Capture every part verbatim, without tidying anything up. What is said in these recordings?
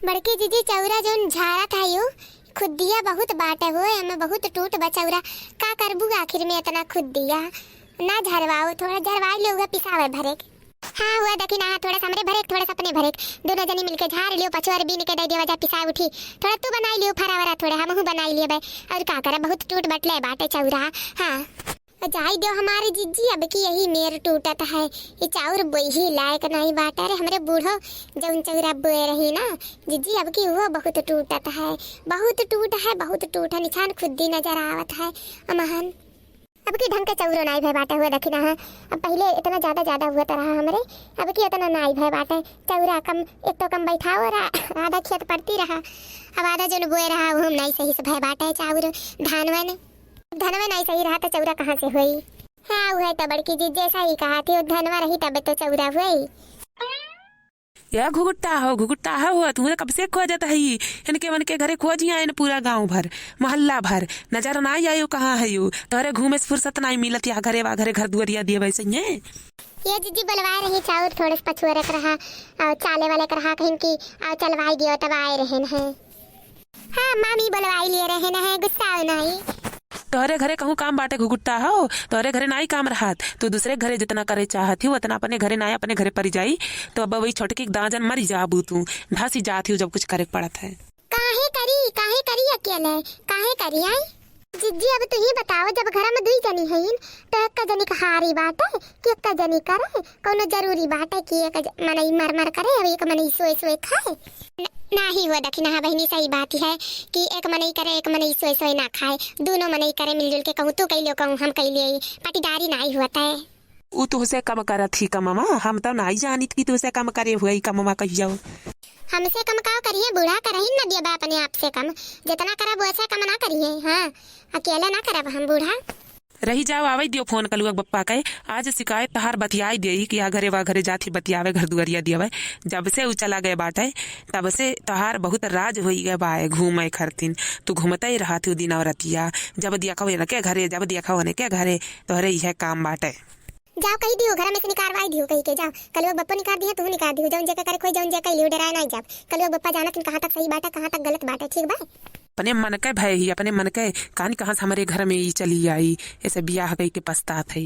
बड़की जिज्जी, चौरा जौन झारत है यू, खुद्दिया बहुत बाटे हो, एमे बहुत टूट बा चौरा। का करबू आखिर में इतना खुद्दिया? ना झरवाओ, थोड़ा झरवाई लियो, उहे पिसावे भरेक। हाँ, हुआ देखी ना, थोड़ा सा हमरे भरेक, थोड़ा सा अपने भरेक, दोनों जनी मिलके झार लियो, पछुआर बीन के दे दियो, वजह पिसा उठी। थोड़ा तू बनाई लियो फरावरा, थोड़े हमहू बनाई लियो बे। और का करे, बहुत टूट बटले बाटे चौरा। हाँ। जाई दो हमारे जिज्जी, अब की यही मेर टूटत है। ये चाउर बोई ही लायक नहीं बाटे रे। हमरे बूढ़ो जौन चौरा बोए रही ना जिज्जी, अब की वो बहुत टूटत है, बहुत टूट है, बहुत टूट है, निछान खुद्दी नजर आवत है। अमहन अब की ढंग के चौरो नाई भय बाटे हुए दखिना है। अब पहिले इतना ज्यादा ज्यादा हुआ तो रहा हमरे, अब की इतना नाई भय बाटे। चौरा कम, एक तो कम बैठाओ रहा, आधा खेत पड़ती रहा, अब आधा जौन बोए रहा वो हम नाई सही से भय बाटे चाउर धानवन। धनवे नाई सही रहा तो चौरा कहाँ से होई? हाँ, उहे तो बड़की जी जैसा ही कहा थी, धनवा रही तबे तो चौरा होई। या घुघुट्टा हो, घुघुट्टा हो, तुहरे कब से खोजत हई? इनके मन के घरे खोजी आइन पूरा गाँव भर, मोहल्ला भर, नजर नाई आयो कहाँ है यू? तोहरे घूमे से फुर्सत नाई मिलत या घरे वा घरे घर दुआरिया दिए वैसे ही। ये जिज्जी बोलवाए रही चाउर थोड़े से पछुआरे के रहा, और चाले वाले के रहा कहीं की, और चलवाई दियो तब आए रहन है। हाँ, मामी बोलवाई लिए रहे न है, गुस्सा नहीं। तोहरे घरे कहूँ काम बाटे घुघुट्टा हो, तोहरे घरे नाई काम रहत, तू दूसरे घरे जितना करे चाहत ही, उतना अपने घरे नाई, अपने घरे परी जाई। तो अब वही छोटकी के दाँजन मरी जाबू तू, ढासी जात ही जब कुछ करे के पड़त है। काहे करी, काहे करी अकेले, काहे करी आई? जिज्जी, अब तू ही बताओ, जब घर में दुई जनी हईन, तो एक जनी के हारी बाटे कि एक जनी करे? कौनो जरूरी बाटे कि एक ज-, मनई मर मर करे, अब एक मनई सोए सोए खाए? न-, नाही हुआ दखिना बहिनी, सही बात है कि एक मनई करे, एक मनई सोए सोए ना खाए, दोनों मनई करे मिलजुल के, कहूँ तू कैलियो, कहूँ हम कैलिए, पाटीदारी नाही हुआ तय। उ तुहसे कम करत ही कमवा, हम तो नाही जानित कि तुहसे कम करे हुए कमवा कहियो। हमसे कम का करिए बूढ़ा, करही न दिया बा अपने आप से कम, जितना करब वैसे कम ना करिए। हाँ, अकेले ना करब हम बूढ़ा। रही जाओ, आवै दियो फोन कलुआ के बप्पा के। आज शिकायत तहार बतियाई देई कि आ घरे वा घरे जात ही बतियावे, घर दुआरिया दियावे। जब से उ चला गए बाटे, तब से तहार बहुत राज होई गए बाए घूमे खरतिन। तू घूमते ही रहत ही दिन और रतिया, जब देखो इनके घरे, जब देखो उनके घरे, तोहरे इहे काम बाटे। जाओ कही दियो, घर में से निकारवाई दियो कही के, जाओ। कलुआ के बप्पा निकार दिए, तू निकार दियो, जौन जेका करे खोई, जौन जेका लियो, डराए नहीं जाब। कलुआ के बप्पा जानत ही कहाँ तक सही बाटे, कहाँ तक गलत बाटे, ठीक बा? अपने मन के भय ही, अपने मन के, कान कहाँ से हमरे घर में ई चली आई, ऐसे बियाह कई के पछतात है।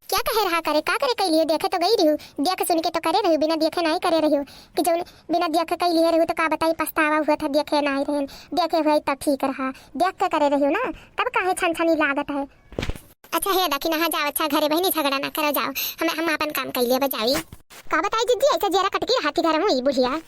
क्या कहे रहा करे, का करे कैलियो, देखे तो गई रही हूँ, देख सुन के तो करे रही हूँ, बिना देखे नहीं करे रही हूँ, कि जौन बिना देखे कैलिए रही हूँ तो का बताई, पछतावा हुआ था, देखे नहीं रहे, देखे हुए तब ठीक रहा, देख के करे रही हूँ ना, तब काहे छन छनी लागत है। अच्छा हे दखिना, हाँ जाओ, अच्छा घरे बहिनी झगड़ा ना करो, जाओ, हम, हम आपन काम कैलिए बजाई। का बताई जिज्जी, ऐसे जेरा कटकी रहा थी घर में ई बुढ़िया।